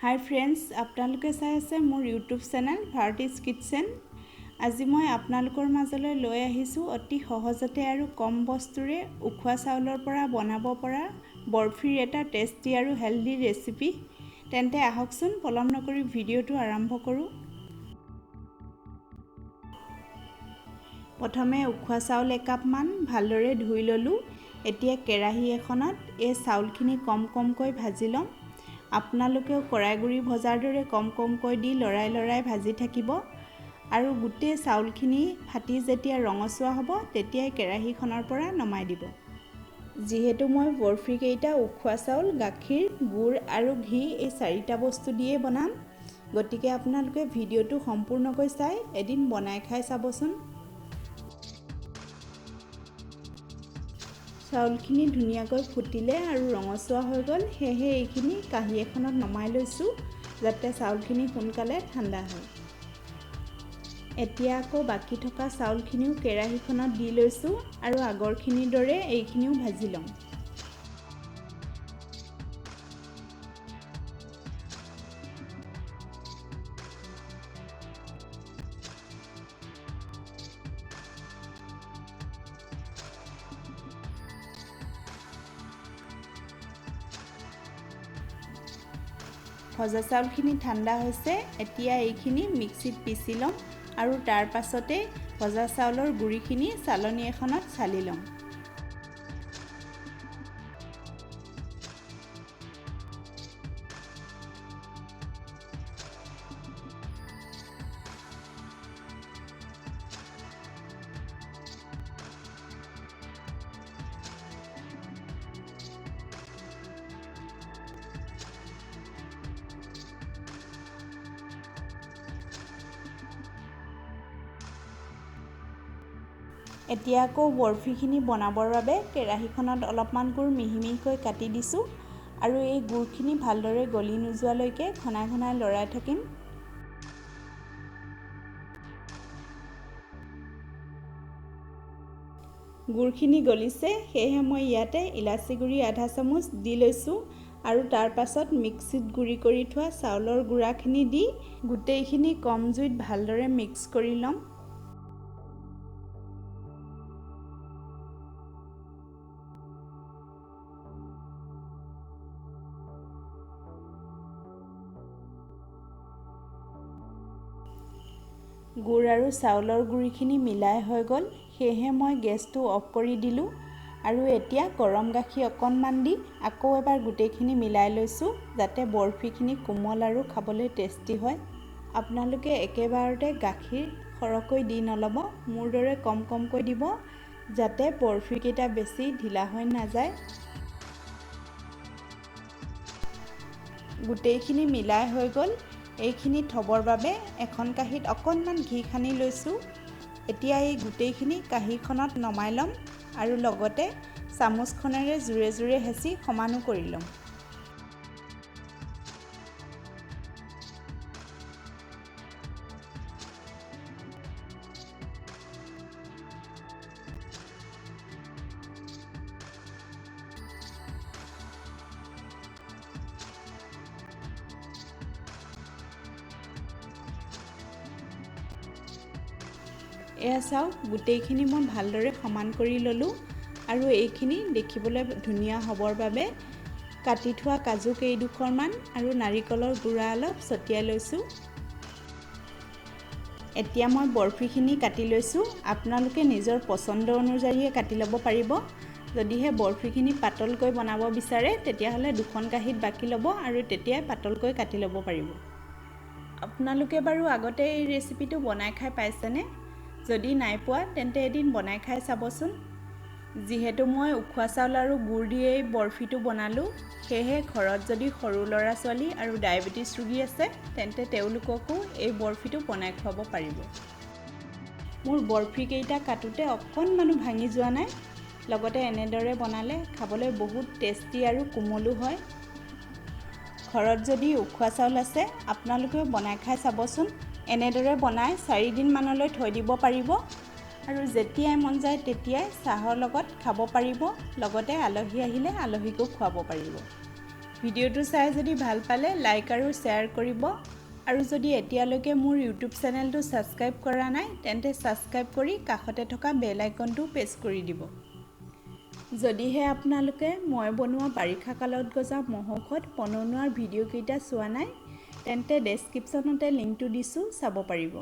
হাই friends, আপোনালোকে চাই আছে মোৰ ইউটিউব চেনেল ভাৰতীজ কিটচেন। আজি মই আপোনালোকৰ মাজলৈ লৈ আহিছোঁ অতি সহজতে আৰু কম বস্তুৰে উখোৱা চাউলৰ পৰা বনাব পৰা বৰফিৰ এটা টেষ্টি আৰু হেল্ডি ৰেচিপি। তেন্তে আহকচোন পলম নকৰি ভিডিঅ'টো আৰম্ভ কৰোঁ। প্ৰথমে উখোৱা চাউল একাপমান ভালদৰে ধুই ল'লোঁ। এতিয়া কেৰাহী এখনত এই চাউলখিনি কম কমকৈ ভাজি ল'ম। আপোনালোকেও কৰাই গুড়ি ভজাৰ দৰে কম কমকৈ দি লৰাই লৰাই ভাজি থাকিব আৰু গোটেই চাউলখিনি ফাটি যেতিয়া ৰঙচুৱা হ'ব তেতিয়াই কেৰাহীখনৰ পৰা নমাই দিব। যিহেতু মই বৰফিকেইটা উখোৱা চাউল, গাখীৰ, গুড় আৰু ঘি এই চাৰিটা বস্তু দিয়ে বনাম, গতিকে আপোনালোকে ভিডিঅ'টো সম্পূৰ্ণকৈ চাই এদিন বনাই খাই চাবচোন। চাউলখিনি ধুনীয়াকৈ ফুটিলে আৰু ৰঙচুৱা হৈ গ'ল, সেয়েহে এইখিনি কাঁহী এখনত নমাই লৈছোঁ যাতে চাউলখিনি সোনকালে ঠাণ্ডা হয়। এতিয়া আকৌ বাকী থকা চাউলখিনিও কেৰাহীখনত দি লৈছোঁ আৰু আগৰখিনিৰ দৰে এইখিনিও ভাজি ল'ম। ভজা চাউলখিনি ঠাণ্ডা হৈছে, এতিয়া এইখিনি মিক্সিত পিচি ল'ম আৰু তাৰ পাছতে ভজা চাউলৰ গুড়িখিনি চালনী এখনত চালি ল'ম। এতিয়া আকৌ বৰফিখিনি বনাবৰ বাবে কেৰাহীখনত অলপমান গুড় মিহি মিহিকৈ কাটি দিছোঁ আৰু এই গুড়খিনি ভালদৰে গলি নোযোৱালৈকে ঘনাই ঘনাই লৰাই থাকিম। গুড়খিনি গলিছে, সেয়েহে মই ইয়াতে ইলাচি গুড়ি আধা চামুচ দি লৈছোঁ আৰু তাৰ পাছত মিক্সিত গুড়ি কৰি থোৱা চাউলৰ গুড়াখিনি দি গোটেইখিনি কম জুইত ভালদৰে মিক্স কৰি ল'ম। গুড় আৰু চাউলৰ গুড়িখিনি মিলাই হৈ গ'ল, সেয়েহে মই গেছটো অফ কৰি দিলোঁ আৰু এতিয়া গৰম গাখীৰ অকণমান দি আকৌ এবাৰ গোটেইখিনি মিলাই লৈছোঁ যাতে বৰফিখিনি কোমল আৰু খাবলৈ টেষ্টি হয়। আপোনালোকে একেবাৰতে গাখীৰ সৰহকৈ দি নল'ব, মোৰ দৰে কম কমকৈ দিব যাতে বৰফিকেইটা বেছি ঢিলা হৈ নাযায়। গোটেইখিনি মিলাই হৈ গ'ল। এইখিনি থ'বৰ বাবে এখন কাঁহীত অকণমান ঘি সানি লৈছোঁ। এতিয়া এই গোটেইখিনি কাঁহীখনত নমাই ল'ম আৰু লগতে চামুচখনেৰে জোৰে জোৰে হেঁচি সমানো কৰি ল'ম। এয়া চাওক, গোটেইখিনি মই ভালদৰে সমান কৰি ল'লোঁ আৰু এইখিনি দেখিবলৈ ধুনীয়া হ'বৰ বাবে কাটি থোৱা কাজু কেইডোখৰমান আৰু নাৰিকলৰ গুড়া অলপ ছটিয়াই লৈছোঁ। এতিয়া মই বৰফিখিনি কাটি লৈছোঁ। আপোনালোকে নিজৰ পচন্দ অনুযায়ীয়ে কাটি ল'ব পাৰিব। যদিহে বৰফিখিনি পাতলকৈ বনাব বিচাৰে তেতিয়াহ'লে দুখন কাঁহীত বাকি ল'ব আৰু তেতিয়াই পাতলকৈ কাটি ল'ব পাৰিব। আপোনালোকে বাৰু আগতে এই ৰেচিপিটো বনাই খাই পাইছেনে? যদি নাই পোৱা তেন্তে এদিন বনাই খাই চাবচোন। যিহেতু মই উখোৱা চাউল আৰু গুড় দিয়েই বৰফিটো বনালোঁ, সেয়েহে ঘৰত যদি সৰু ল'ৰা ছোৱালী আৰু ডায়েবেটিছ ৰোগী আছে তেন্তে তেওঁলোককো এই বৰফিটো বনাই খুৱাব পাৰিব। মোৰ বৰফিকেইটা কাটোতে অকণমানো ভাঙি যোৱা নাই, লগতে এনেদৰে বনালে খাবলৈ বহুত টেষ্টি আৰু কোমলো হয়। ঘৰত যদি উখোৱা চাউল আছে আপোনালোকেও বনাই খাই চাবচোন। এনেদৰে বনাই 4 দিনমানলৈ থৈ দিব পাৰিব আৰু যেতিয়াই মন যায় তেতিয়াই চাহৰ লগত খাব পাৰিব, লগতে আলহী আহিলে আলহীকো খুৱাব পাৰিব। ভিডিঅ'টো চাই যদি ভাল পালে লাইক আৰু শ্বেয়াৰ কৰিব, আৰু যদি এতিয়ালৈকে মোৰ ইউটিউব চেনেলটো ছাবস্ক্ৰাইব কৰা নাই তেন্তে ছাবস্ক্ৰাইব কৰি কাষতে থকা বেল আইকনটো প্ৰেছ কৰি দিব। যদিহে আপোনালোকে মই বনোৱা বাৰিষা কালত গজা মহৌষধ পনৌনোৱাৰ ভিডিঅ'কেইটা চোৱা নাই তেন্তে ডেছক্ৰিপশ্যনতে লিংকটো দিছোঁ, চাব পাৰিব।